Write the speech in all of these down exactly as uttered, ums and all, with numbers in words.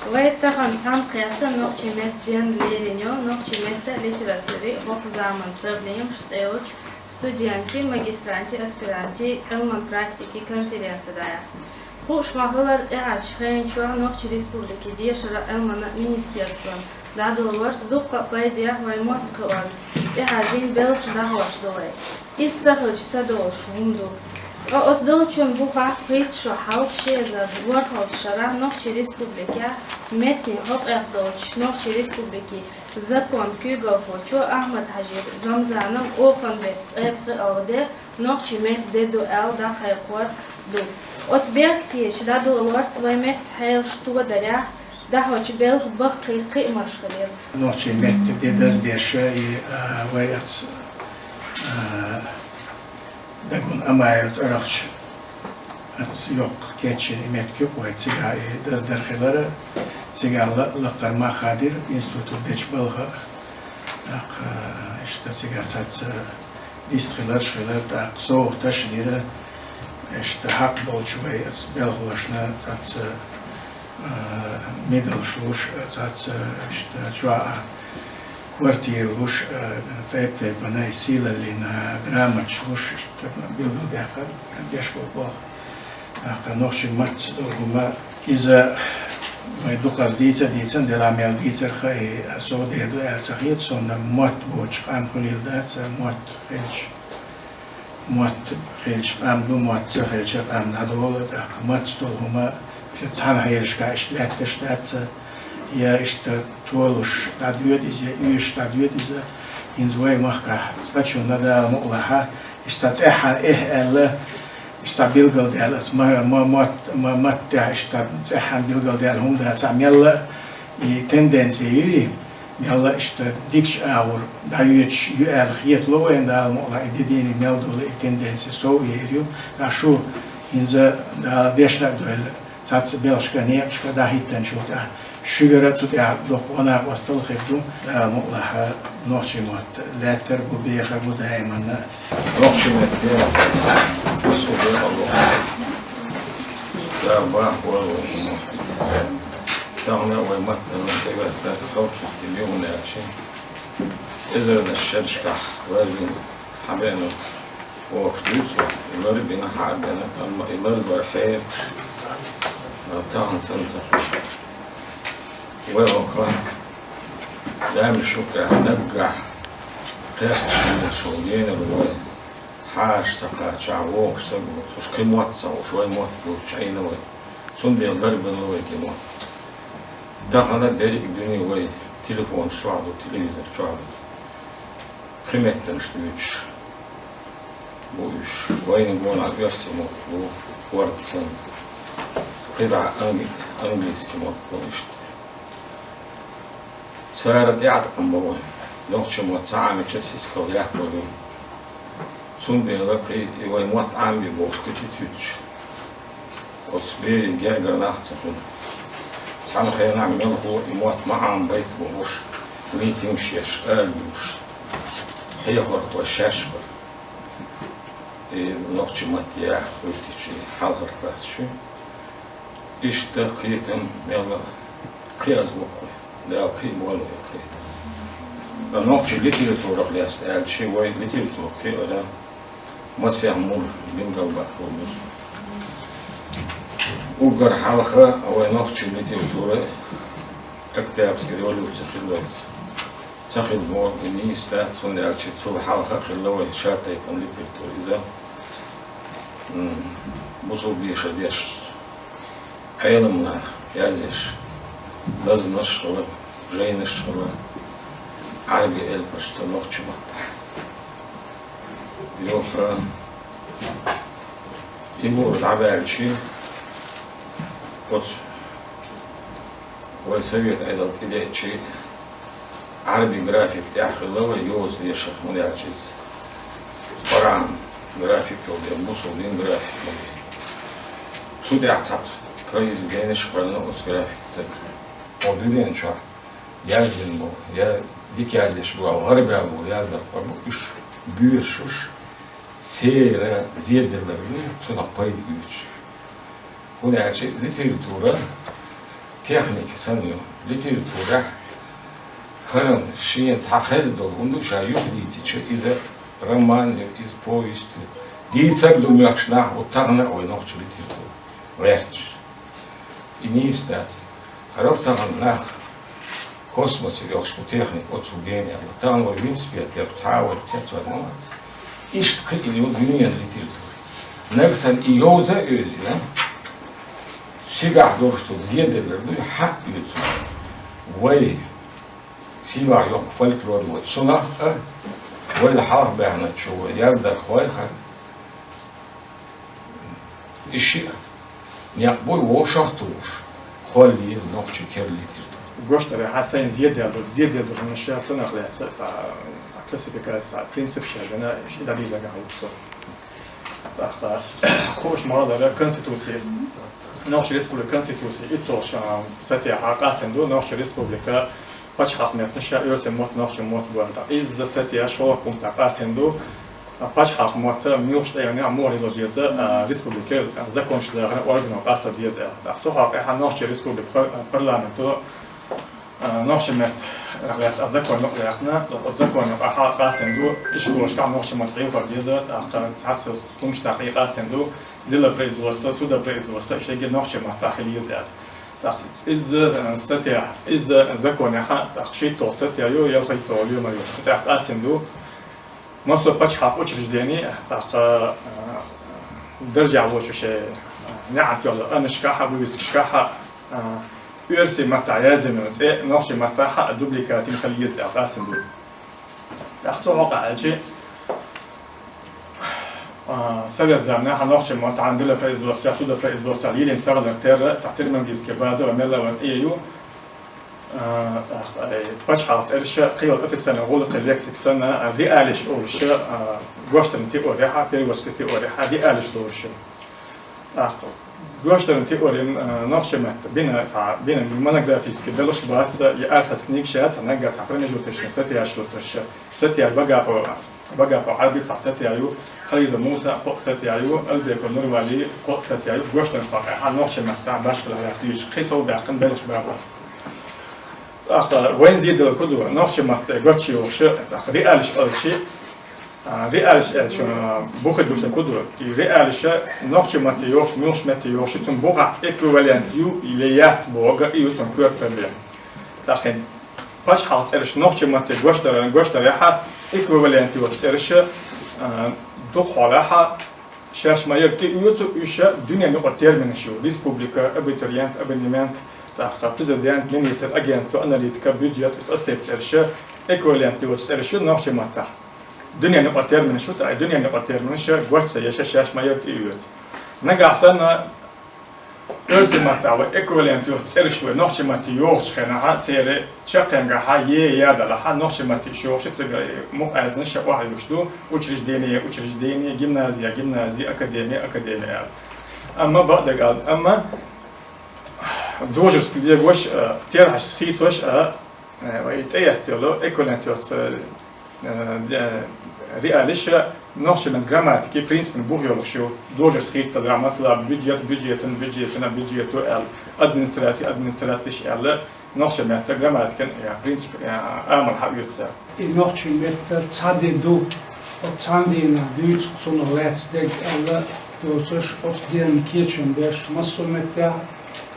Вай тахан цхьаьнакхетта нохчийн меттан денна лерина йолу «Нохчийн меттан а, литературин а хӀокху заманан проблемаш» цӀе йолчу студентийн, магистрантийн, аспирантийн Ӏилман-практикин конференци дӀаяхьа. Хууш ма-хиллара, тӀаьхьарчу хенан чохь Нохчийн Республикин дешаран а, Ӏилманан а министерствон дӀадолорца дуккха а пайда яхь вайн мотт кхиорна тӀаьхьа жин белхаш дӀахьош ду вай. Иза ца хилча, ца долуш хӀума ду. Ткъа оцу долчунна бухахь, пхийтта шо хьалха ши эзар ворхӀалгӀачу шарахь Нохчийн Республикехь меттан хьокъехь долчу Нохчийн Республикин законан куьйгалхочо Ахьмад-Хьаьжин Рамзана охан беттан ткъе пхиалгӀа де нохчийн меттан де ду аьлла дӀакхайкхор ду. Оцу беркатечу дӀадолорца вайн меттан хьелаш тодарехь, дӀахьочу белхан баккхий кхиамаш хилира. Нохчийн меттан де даздеш и, а, вай аца, а, Дагун Амаев цӀарахчу аца йоккха кечйина и меттан куьг вай цигахь и даздар хилар, цигахь ла-, лакхара мах хадийра институт дечу балха, тӀаккха, иштта цигахь цхьацца дистхиларш хилар, тӀаккха совгӀаташ дира, иштта хьакъ долчу вай аца белхалошна цхьацца, а, медалш луш, цхьацца, иштта чохь а квартира луш, а, тайп-тайпана и сийлаллина грамоташ луш, иштта билгалдаьккхира деш болу болх. ТӀаккха нохчийн маттаца долу хӀума, иза вай дукхаза дийца а дийцина, делахь мел дийцарх а и сов дер ду аьлла ца хета суна, мотт боцуш къам хуьлийла дац, мотт хилча, мотт хилча къам ду, мотт ца хилча къам дӀадолу, тӀаккха маттаца долу хӀума, ша цхьана хьелашкахь иштта лаьтташ дац, я иштта толуш дӀадоьду иза, я оьшуш дӀадоьду иза, хӀинца вай махкахь цкъачунна Дала мукъалахь, иштта цхьа цӀеххьана эхь аьлла, иштта цхьа билгалдаьлла, ма-, ма-, мотт-, ма-, маттехь иштта цхьа цӀеххьана билгалдаьлла хӀума дац, цхьа мелла а и тенденци юй, мелла а иштта дикачу агӀор дӀайоьдуш ю аьлла хетало вайна Дала мукъалахь, и де дийне мел долу и тенденци сов а ер ю, ткъа шу хӀинца Дала дешна а доьлла, цхьацца белхашка, некъашка дӀахӀиттинчул тӀаьхьа шуьгара а цу тӀехь доккха гӀо-накъосталла хир ду, Дала мукъалахь нохчийн мотт лаьттар бу, бехар бу даиманна. Нохчийн меттан ден цӀарца, со бехало. Да, бахо. Тахана вай маттана тӀеветтар халкъ хӀуттина ю, хӀунда аьлча эзарнаш шерашкахь ларвина хьабеана вохуш дуьйцу, и ларбина, хьабеана, амма и ларбар хьерчаш тахана санна ца хуьлу. Вай ваха, даьмна шуьгахь, наггахь кхерсташ хилла шо генара вай, хьаша ца кхачахь, вогӀуш ца гуш, уьш кхин мотт ца хууш, вай мотт гуш Ӏийна вай. Цундела ларбина вай кхин мотт. Тахана дерриг а дуьне вай телефонаш чохь ду, телевизор чохь ду. Кхин меттанаш дуьйцуш бу уьш. Вайна гонах оьрсийн мотт бу, хӀорд санна. КхидӀа анг-, английский мотт бу иштта. Цара тӀеӀаткъам бо вай. Нохчийн мотт ца Ӏамийча сискал яккхо ю. Цундела кхин и вай мотт Ӏамабе бохуш кхин тӀетуьйсуш, оцу берийн гергара нах ца хуьлу. Цхьана хенахь мелхо и мотт ма Ӏамабайта бохуш, митингаш еш, ала буьйлуш, хьехархой шаьш бара. И нохчийн маттахь яха гӀиртичи хьалхара классаши. Иштта кхетам мелла а кхиазбо кхуьй. Дала кхин а болу вай кхетам. Ткъа нохчийн литературах лаьцна аьлча, вай литература кхиара масех мур билгалбаккхалур бу. Уггар хьалха вай нохчийн литература Октябрьский революци хиллалц ца хилла бохург нийса дац, цундела аьлча цул хьалха а хилла вай шатайпана литература иза. М, бусулба дешар деш, Ӏеламнах язъеш, назмаш хилла, жайнаш хилла, Ӏарби элпашца нохчийн маттахь. Юха и мур дӀабаьлча, оцу вай совет Ӏедал тӀедеъча, Ӏарби график тӀехь хилла вай йоза дешар, хӀунда аьлча иза Къуръан график йолу дела, бусулба дин график йолу дела. Цу тӀехь цхьацца произведенеш а хилла оцу графикаца. Оцу дуьнен чохь яздина болу, я дика яздеш болу, гӀарабаьлла болу яздархой бу, уьш боьшуш, церан зеделларг ю, цунах пайда оьцуш. ХӀунда аьлча литература Техника санна ю литературехь, хӀара шена цхьа хезна долу хӀума ду, ша юхадийцича, иза роман ю, иза повесть ю, дийцар ду моьттуш нах бу тахана а вай нохча литература гӀерташ. И нийса дац. ХӀара тахана нах космосе йолуш бу техника оцу генера. Тахана вай велосипед тӀера цхьа а вай цецвар ма вац. Иштта кхиъна ю дуьненан литература. Нагахь санна и йовза а оьзийна, цигахь долуш долу зеделлар дуй хьаъ оьцу. Вай сийлахь йоккха фольклор ю, цунах а, вайна хьалха баьхначу яздархойх а, и шиъ некъ буй вовшах а тухуш, холла еза нохчийн керла литература. Гочдарехь а сайн зеделлар, зеделлар хӀума ша цунах лаьцна цхьа, цхьа классификация, цхьа принцип ша гана, ши дӀадийла нагахь ву со. ТӀаккха хууш ма-аллара, Конституция, Нохчийн Республикан Конституция, итталгӀачу статьяхь къастийна ду Нохчийн Республика пачхьалкх меттана ша оьрсийн мотт, нохчийн мотт бу аьлла. Изза статья шолгӀа пунктехь къастийна ду, пачхьалкх мотт муьлхачу тӀегӀанехь муха лело деза, а, республикера законаш дахаран органо къасто деза аьлла. ТӀаккха цу хьокъехь Нохчийн Республикан пар-, парламенто а, нохчийн меттах лаьцна закон юкъа яьккхина, оцу закон юкъахь къастийна ду, ишколашкахь нохчийн маттахь хьехор деза, тӀаккха цхьацца хӀуманаш тӀехь къастийна ду, делопроизводство, судопроизводство, и шайга нохчийн маттахь хила еза аьлла. ТӀаккха изза, а, статья, изза законехь, тӀаккха шийтталгӀа статья ю, ялхайтталгӀа лоьма ю, цу тӀехь къастийна ду, массо а пачхьалкхан учреждени, тӀаккха, а, даржехь воцчу шайн, а, неӀарт йолу аннашкахь а, вывескашкахь а, а, оьрсийн маттахь яздина йолу цӀе нохчийн маттахь а дубликацина хила еза аьлла къастийна ду. ТӀаккха цу хьокъехь аьлча, а, совет заманахь нохчийн маттахь делопроизводство, судопроизводство лелийна ца хилар терра, тӀаккха терминологически база вайн мелла а вайн къе ю, а, а, пачхьалкхан цӀераш а, кхин йолу официальни гӀуллакхийн лексика санна, а, реалиш олуш а, гочдаран теорехь а, переводческий теорехь а реалиш лоруш а. ТӀаккха гочдаран теорин, а, нохчийн маттахь бина цхьа, бина монографически белхаш бац, я архаз книгаш яц, наггахь цхьа промежуточный статьяш лоруш а. Статьяш Багапов, Багапов Ӏарби цхьа статья ю, Халидов Муса кхо статья ю, Албеков Нурвали кхо статья ю, гочдаран хьокъехь нохчийн маттахь башхалла яц лийча, кхин сов баьккхина белхаш бац. ТӀаккха вайн зеделлар хӀун ду, нохчийн маттахь гочдеш йолуш, тӀаккха реалиш аьлча, а, реалиш аьлча, а, бухе ду сан хӀун ду, и реалиш нохчийн маттахь йохуш, муьлхачу меттахь йохуш, цуьнан бухахь эквивалент ю, или яц бохург, и ю цуьнан коьрта проблема. ТӀаккха пачхьалкхан цӀераш нохчийн маттахь гочдаран, гочдарехь а эквивалент йоцу цӀераш, а, дукха хьолахь а шаьш ма-ярра тӀеоьцу, уьш дуьненан юкъара терминаш ю: республика, абитуриент, абонемент, тӀаккха президент, министр, агентство, аналитика, бюджет, оцу тайпа цӀераш, эквивалент йоцу цӀераш ю нохчийн маттахь. Дуьненан юкъара терминаш ю, тӀаккха дуьненан юкъара терминаш гочдан ца еш, шаьш ма-ярра тӀеоьцу. Нагахь санна оьрсийн маттахь вай эквивалент йоцу цӀераш вай нохчийн маттахь йохучу хенахь, церан чаккхенгахь, е я далахь, нохчийн маттахь уьш йохуш, цига мукъа аьзнаш ша охьаюьгуш ду: учреждение, учреждение, гимназия, гимназия, академия, академия аьлла. Амма бакъдерг аьлла, амма дожерский легош а, терахьашца хийцош а, э, вай тӀеэцна йолу эквивалент йоцу, э, э, реалиш а нохчийн меттан грамматикин принципан бух йолуш ю. Дожерский хийцадаларехь, масала, бюджет, бюджетан, бюджетана, бюджету аьлла, администрация, администрацеш аьлла, нохчийн меттан грамматикан, э, принцип, э, амал хьаоьцу. И нохчийн меттан цхьа де ду, оцу цхьана дийнахь дуьйцу цунах лаьцна дерг аьлла доцуш, оцу денна кечам беш массо а меттехь,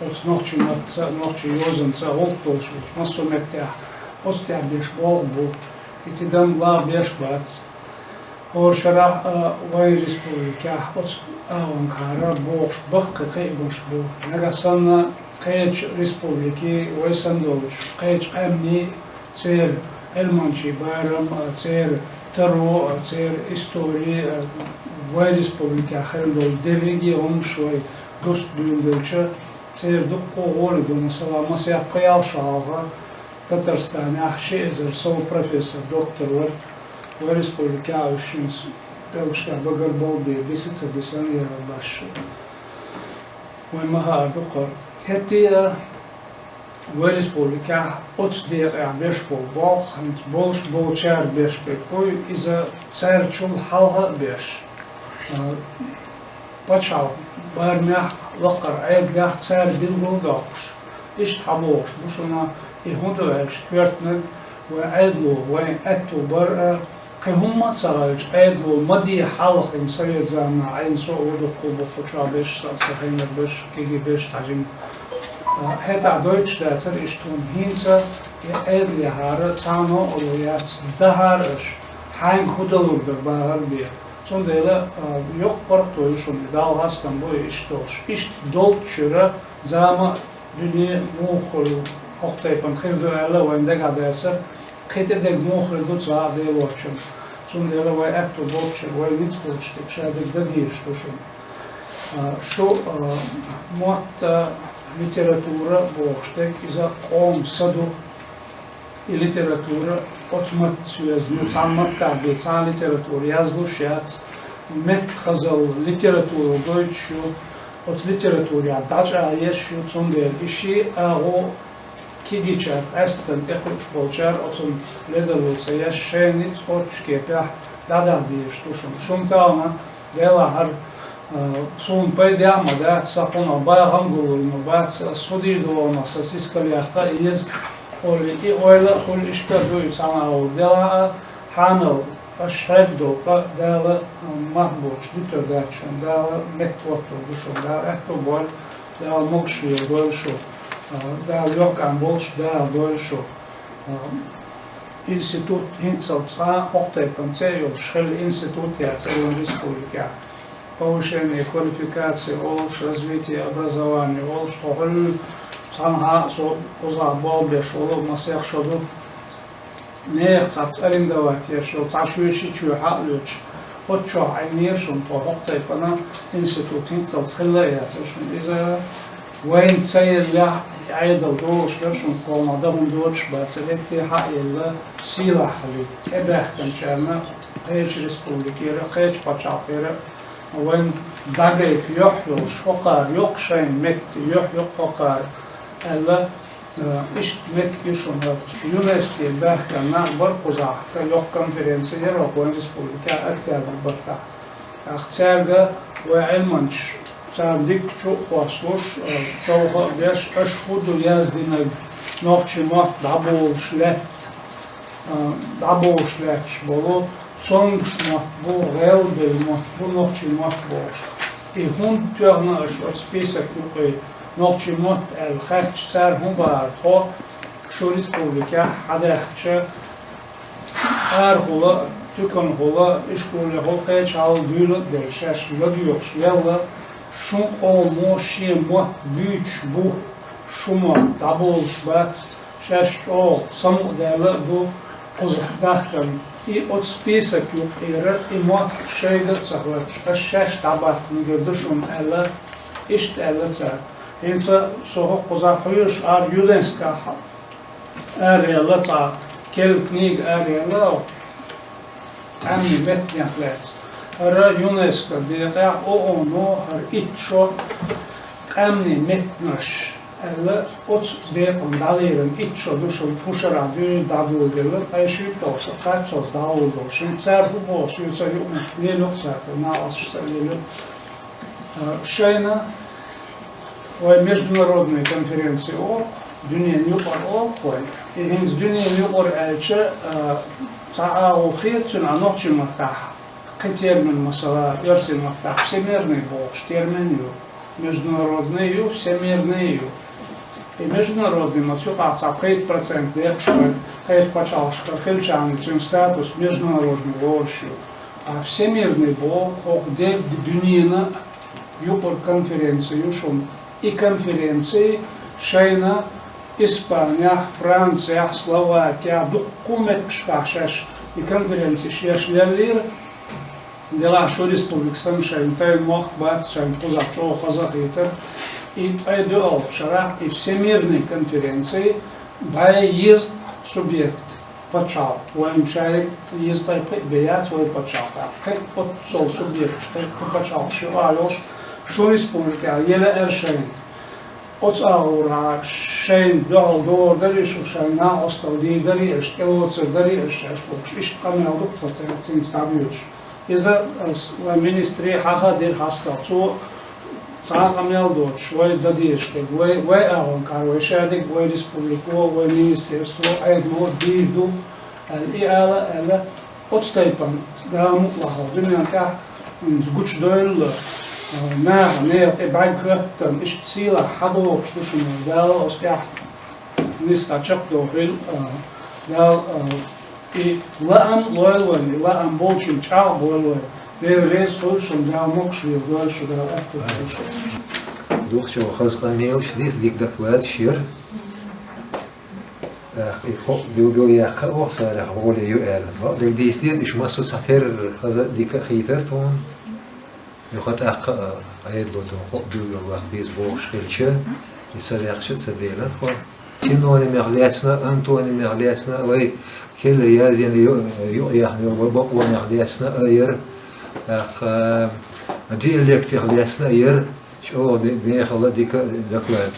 оцу нохчийн маттаца, нохчийн йозанца гӀуллакх долуш волчу массо а меттехь, оцу тӀехь беш болх бу, и тидам лагӀа беш бац. ХӀора шарахь а вайн республикехь оцу агӀонкара бохуш баккхий кхиамаш бу. Нагахь санна кхечу республикийн, вай санна долчу кхечу къаьмнийн, церан Ӏилманчийн барам а, церан таро а, церан истори а, вайн республикехь хилла долу дерриге а хӀуманаш вай дустта дуьйладелча, церан дуккха а гӀоле ду. Масала, масех пхи-ялх шо хьалха Татарстанехь ши эзар сов профессор, доктор вара, вайн республикехь а уьш шина белхаш тӀехь багарбовла бен, биса ца бисина яра баш. Вайн ма хаара ду кхара. ХӀетте а вайн республикехь оцу декъехь беш болу болх, хӀинца болуш болчара беш берг бу, иза цаьрчул хьалха а беш, а, пачхьалкхан барамехь, лакхара Ӏедалехь цара билгал а доккхуш, Иштта хьабохуш бу шуна, и хӀун ду аьлча, коьртаниг вайн Ӏедало, вайн аьтту бар а, кхин хӀумма а ца хилча, Ӏедало ма де хьалха, хӀинца совет заманахь Ӏийна со а ву, дуккха а бу кху чохь берш, сан, сан хенара берш, кегий берш, тхьажин. А, хӀетахь дойтуш дацара иштта хӀума. ХӀинца и Ӏедалехьара цхьанна а олур яц, дахьара аша, хьайга хӀун далур дара бахар бен. Цундела, а, йоккха паргӀато ю шуна, Далла хастам бу и иштта долуш. Иштта долчуьра зама а, дуьне а муха хуьлу, хӀокху тайпана хир ду аьлла, вайн дагахь дацара, кхин тӀедерг муха хир ду цхьа а Делочун. Цундела вай аьтту болчуьра, вай ницкъ долчу дерг ша дерг дан дезаш ду шуна. А, шу, а, мотт а, литература бохуш дерг, иза къоман са ду. И литература оцу маттаца йоьзна ю, цхьана маттахь бен цхьа а литература язлуш яц, меттан хазалла литература гойтуш ю, оцу литературехь дӀачӀагӀъеш ю, цундела и ши агӀо кегийчара, къаьсттина тӀекхуьуш болчара оцунна ледарло ца еш, шайна ницкъ оццу кепехь дӀадахьа дезаш ду шуна. Шуна тахана делахьара, а, суна пайда а ма дац, сан кхунах бахам а гуллур ма бац, ас хӀун дийр ду, сан сискал яккха а еза, олий, и ойла а хуьлу, иштта а ду и цхьана агӀор делахь а, хьанал аша хьегна долу къа Дала, а, мах боцуш дуьтур дац шуна, Дала меттахӀоттур ду шуна, Дала аьтту а бойла, Дала могуш вер дойла шу, а, Дала йоккха болуш Дала дойла шу. А, институт хӀинццалц цкъа а хӀокху тайпана цӀе а йолуш хилла институт яц вайн республикехь. Повышение квалификации олуш, развитие образования олуш, тхо хӀуьллу цхьанхьа а со кхузахь болх беш волу масех шо ду. Нехан цхьацца арендовать еш йолу цхьа чоь ши чоьхьа а лоьцуш, оццу чохь Ӏийнера шуна тхо, хӀокху тайпана институт хӀинццалц хилла а яцара шуна. Иза вайна ца еллехь, Ӏедал долуш дара шуна, кхунах дан хӀума доцуш бац, летте хьа а елла, сийлахь хилийта, тӀебаьхкинчарна кхечу республикера, кхечу пачхьалкхера вайн дӀагайта юьхь йолуш, хӀокхара йоккха шайна метта юьхь ю-кх хӀокхара аьлла, э, иштта меттиг ю шуна. ЮНЕСКОе баьхкина нах бара кхузахь, йоккха конференци яра хӀокху вайн республикехь октябрь баттахь. ТӀаккха цаьрга вай Ӏилманчаш, царна дикка чу а кхоссалуш, э, човха а беш, аша хӀун ду яздинарг, нохчийн мотт дӀаболуш лаьтта, а, дӀаболуш лаьтташ болу, цомгуш мотт бу, гӀелбелла мотт бу, нохчийн мотт бохуш. И хӀунда тоьхна аша оцу список юкъе нохчийн мотт аьлла хаьттича, цара хӀун бахара: тхо шу республикехь хьадаьхкича, арахула, туьканхула, ишколехула, кхечахьалла дуьйла а делла, шаьш ладоьгӀуш лелла, шун къомо шен мотт буьйцуш бу, шун мотт дӀаболуш бац, шаьш чӀогӀа самукъадаьлла а ду кхузахь дахкарна. И оцу список юккъера и мотт шайга а ца хоьттуш, аш шаьш дӀабаттаниг ду шуна аьлла, иштта аьлла цара. ХӀинца со хӀокхузахь хьоьжуш Ӏара ЮНЕСКОхь араелла цхьа керла книга араелла, къаьмнийн меттанех лаьцна. ХӀара ЮНЕСКО декъехь ООН-о хӀара итт шо къаьмнийн меттанаш аьлла, оцу декъана дӀалерина итт шо ду шуна, кху шарахь дуьйна дӀадоладелла, ткъе шуьйтталгӀа шо кхаччалц дӀагӀур долу. Шуна цара хӀун боху, соьца юкъаметтиг лело а ца хилла, накъосташца а лело. А, шайна вай международная конференция олу, дуьненан юкъара олу вай. И хӀинца дуьненан юкъара аьлча, а, цхьа агӀо хета цуьнан, а нохчийн маттахь кхин термин, масала, оьрсийн маттахь всемирный бохуш термин ю, международный ю, всемирный ю. И международный ма цу юкъахь цхьа пхийтта процент декъашхой, кхечу пачхьалкхашкара хилчахьана цуьнан статус международный волуш ю. А всемирный боху хӀокху дерриг дуьненан юкъара конференци ю шуна. И конференци шайна Испанехь, Францехь, Словакехь, дуккха а меттигашкахь шаьш и конференци шаьш леллера. Делахь шу республика санна шайна тайна мохк бац, шайна кхузахь чӀогӀа хаза а хетара. И ткъе доьалгӀачу шарахь и всемирный конференци бӀе езткъа субъект, пачхьалкх, вайн шайга езткъе пхиъ бен яц вай пачхьалкхехь, кхин а оццул субъекташ, кхин а пачхьалкхаш ю а йолуш, шун республикехь яла аьлла шайна. Оцу агӀора шайна дуьхьал догӀур дарий шу, шайн накъосталла дийр дарий аша, тӀелоцур дарий аша шаьш бохуш, иштта къамел ду тхо цаьрца цуьнца дӀабоьдуш. Иза ас вайн министре хьаха а дира хьастагӀа. Цо Цхьа а къамел доцуш, вай дан дезаш дерг, вай, вай агӀонкара, вай шадерг, вай республико, вай министерство, Ӏедало дийр ду, аьлла, и ала, аьлла, оцу тайпана, Дала мукъ лахь, дуьнен тӀехь, м, гучудойла, а, наха, нехан тӀе бӀаьрг хӀоьттина, иштта сийлахь хьадогӀуш ду шуна, Дала оцу тӀехь нисса чекхдохийла, а, Дала, а, и лаам лойла вайн, и лаам болчун чӀагӀ бойла вайн. Дела реза хуьлда шуна, Дала мокхаш вийла дойла шу, Дала аьтту хуьлда шу. Дукхачо хаза къамелаш дика, дика докладаш яра. Эх, и кхо билгал яккха а ваха, царех гӀоле ю аьлла. Ма, дерг дийца деза, иштта массо а цхьатерра хаза а дика а хийтар тхуна. Юха тӀаккха а Ӏедало ду кхо а билгал ваккха беза бохуш хилча, и ца ваьккхича а ца делира тхо. Синонимех лаьцна а, антонимех лаьцна а, вай кхеллера яздина ю-, юкъаяьхна йолу бакъонех лаьцна а яра, тӀаккха диалектех лаьцна а яра, чӀогӀа де-, мехала дика доклад.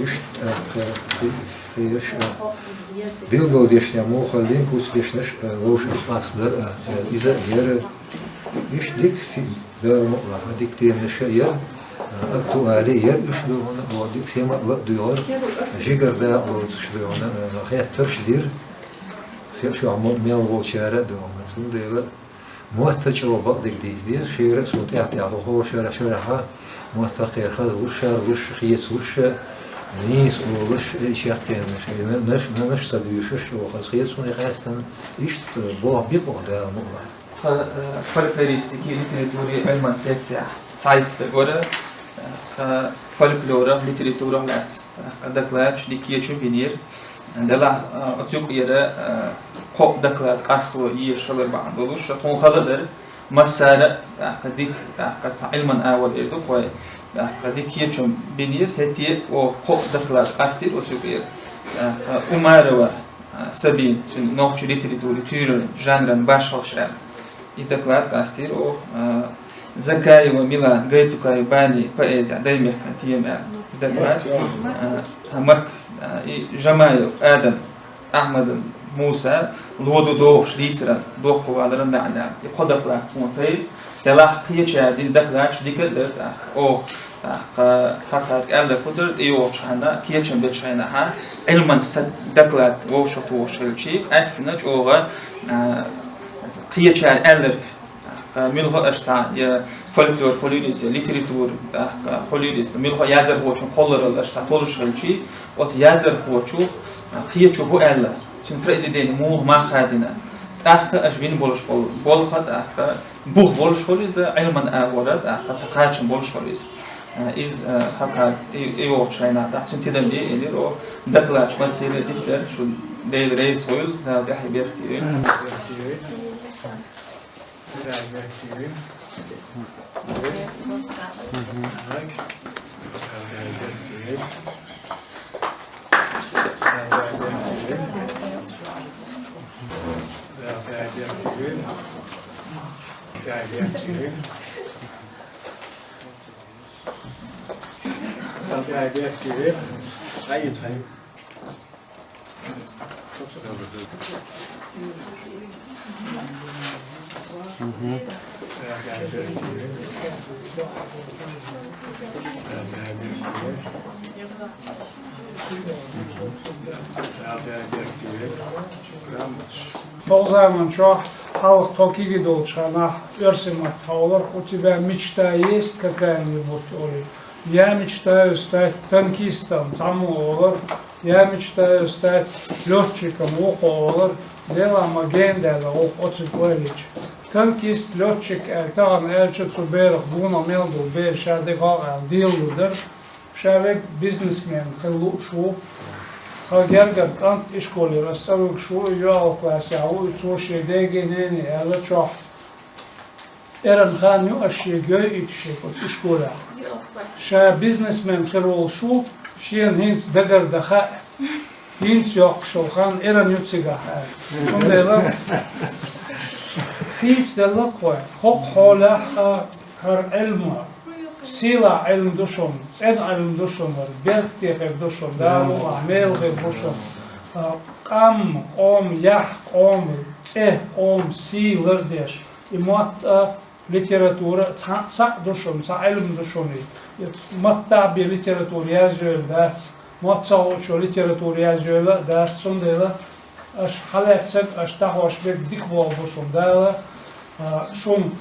Уьш тӀаккха хи-, хезаш а, билгал дешнех муха хилла, куц дешнаш а, вовшах къастадара а, иза а яра. Уьш дика фи-, Дала мукъ лахь, дика теманаш а яра, актуали а яра уьш ду хьуна, оха дика тема а ла а дуьйгӀара, жигара дакъа лоцуш ду хьуна, хеттарш а дира, шен чохь мо-, мел волчара а ду хьуна. Цундела мотт а чӀогӀа бакъдерг дийца деза, шера а цунна тӀаьхьа-тӀаьхьа хӀокху шарахь, шарахьа мотт а кхера хазлуш, шарлуш, хецалуш, нийса олуш, и чекхденаш, и на-, наш-, нанаш ца дуьйшуш, оха хаза хецалуш къаьстина, иштта боху бикъо Дала мукъ лахь. Тхан, э, фольклористикин, литературин, Ӏилман секцехь цхьа итт стаг вара, э, тхан фольклорах, литературах лаьцна, э, тхан докладаш дика кечам бинера. Делахь, э, оцу юкъера, э, кхо доклад къасто езаш хилар бахьана долуш, тхуна хала дара, массара а, э, тхан дика, э, тхан цхьа Ӏилман агӀор эр ду кхой, э, тхан дика кечам бинера, хӀетте а оха кхо доклад къастийра оцу юкъера. Э, тхан Умарова, а, Сабина, цуьнан нохчийн литературин туьйранан жанран башхаллаш аьлла. И доклад къастийра оха, а, Закаева Милана, Гайтукаев Бани, поэзехь даймехкан тема аьлла. И доклад, а, а, Мак, а, и Жамаев Адам, Ахьмадов Муса, ло ду догӀуш дийцаран, дохковаларан маьӀна аьлла. И кхо доклад тхуна тайра. Делахь кхечара дина докладаш дика а дара тӀаккха. Оха, тӀаккха, хӀокхара аьлларг хӀун дара, тӀейогӀучу хенахь, кечам бечу хенахь, Ӏилман ста-, доклад вовшахтухуш хилча, къаьстина чӀогӀа, а, кхечара аьлларг, тӀаккха, муьлхха аша схьа, я фольклор хуьлийла иза, я литература, тӀаккха, хуьлийла иза, муьлхха а яздархочун кхолларалла аша схьа толуш хилча, оцу яздархочо, а, кхечо хӀун аьлла, цуьнан произведени муха мах хадийна, тӀаккха аша бина болуш болу болх, тӀаккха, бух болуш хуьлу иза, Ӏилман агӀора, тӀаккха цхьа кхачам болуш хуьлу иза. Иза, хӀокхара тӀе-, тӀейогӀучу хенахь, тӀаккха цуьнан тидам бе элира оха, докладаш массеран а дика дара, шу Дела реза хуьлда, Дала тӀаьхье беркате йойла. Тховзаман чохь хьалха тхо киги долчу ханахь оьрсийн маттахь олура: «У тебя мечта есть какая-нибудь?» олий. «Я мечтаю стать танкистом», цхьаммо олура. «Я мечтаю стать лётчиком», вукхо олура. Делахь ма гена даьлла вукхо оцуьнга ойла йича. Танкист, лётчик аьлла тахана аьлча, цу берах гонах мел долу бер ша де гӀалгӀа аьлла, делалур дара. Ша вега бизнесмен хила лууш ву. Тхан гергара кӀант ишколера аса цӀа вуьгуш ву, йоьалгӀа классехь ву, и цо шен деге, нене аьлла чохь. Эрна хан ю аш шега йойуьйтуш шега оцу ишколехь. Ша бизнесмен хир волуш ву, шена хӀинца дагардан хаьа. ХӀинца йоккхуш йолу хан эрна ю цигахь аьлла. Цундела хийцаделла-кх вай, хӀокху хьолехь а хӀара Ӏилма, сийлахь Ӏилма ду шуна, цӀена Ӏилма ду шуна, беркате хир ду шуна, Дала мукъ лахь, мела хир бу шуна. А, къам, къоман яхь, къоман цӀе, къоман сий лардеш. И мотт а, Литература цхьа, цхьаъ ду шуна, цхьа Ӏилма ду шуна. Маттахь бен литература язйойла дац, мотт ца хууш литература язйойла а дац, цундела аша хьалаьцнарг, аша дӀахьош берг дика болх бу шуна. Дала, а, шун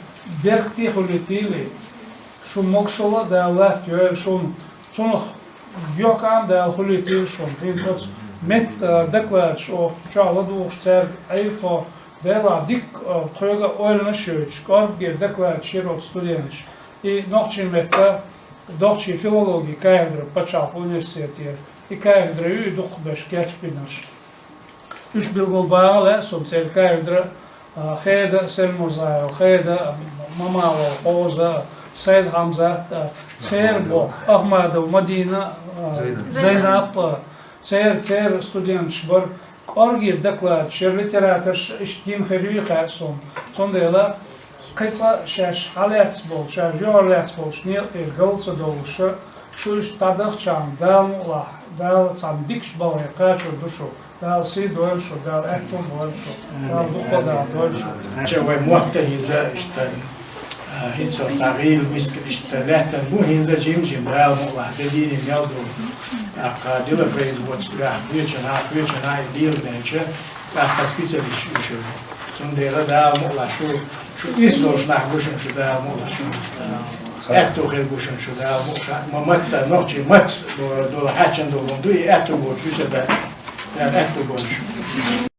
беркате хуьлийтийла, шун могушалла а Дала латтайойла шуна, цунах юкъам Дала хуьлийтийла шуна. ХӀинца оцу метта, а, докладаш оха чохь ладугӀуш цаьрга Ӏийла тхо, Делахь дика, а, тхоьга а ойланаш а йойтуш, кӀорггера докладаш йира оцу студенташа. И нохчийн меттан, нохчийн филологин кафедра пачхьалкхан университетера. И кафедра ю и дукхахберш кечбинарш. Уьш билгалбаха лаьа суна, церан кафедра, а, Хеда Сельмурзаева, Хеда, Мамалова Хоза, Сайд-Хьамзат, а, церан боху, Ахмадова Мадина, а, Зайнап. Зайнап, а, церан, церан студенташ бара, кӀорггера докладаш йира, литераторш иштта гина хир юй хаьа суна. Цундела кхин цкъа шаьш хьалаьцна болчу, шаьш юьхьарлаьцна болчу некъера гал ца довлуш, шу иштта дӀадахчарна Дала мукъалахь, Дала цхьана дикачу балхе кхачор ду шу. Дала сий дойла шу, Дала аьтту а бойла шу, Дала дукха Дала дойла шу. Ша вай мотт а хӀинца иштта, а, хӀинца цхьа гӀийла миска иштта лаьттина бу, хӀинца жим-жим Дала мукъалахь де дийна мел ду. ТӀаккха делопроизводство, кхечанхьа, кхечанхьа и лелабелча, тӀаккха специалисташ уьш. Цундела Дала мукъалахь шу, шу ирс долуш нах бу шуна шу Дала мукъалахь шу. Аьтту хир бу шуна шу Дала мукъалахь. Ма матта, нохчийн матца долу, долу хьаьчна долу ду, и аьтту боцуш шу дац. Дала аьтту бойла шу.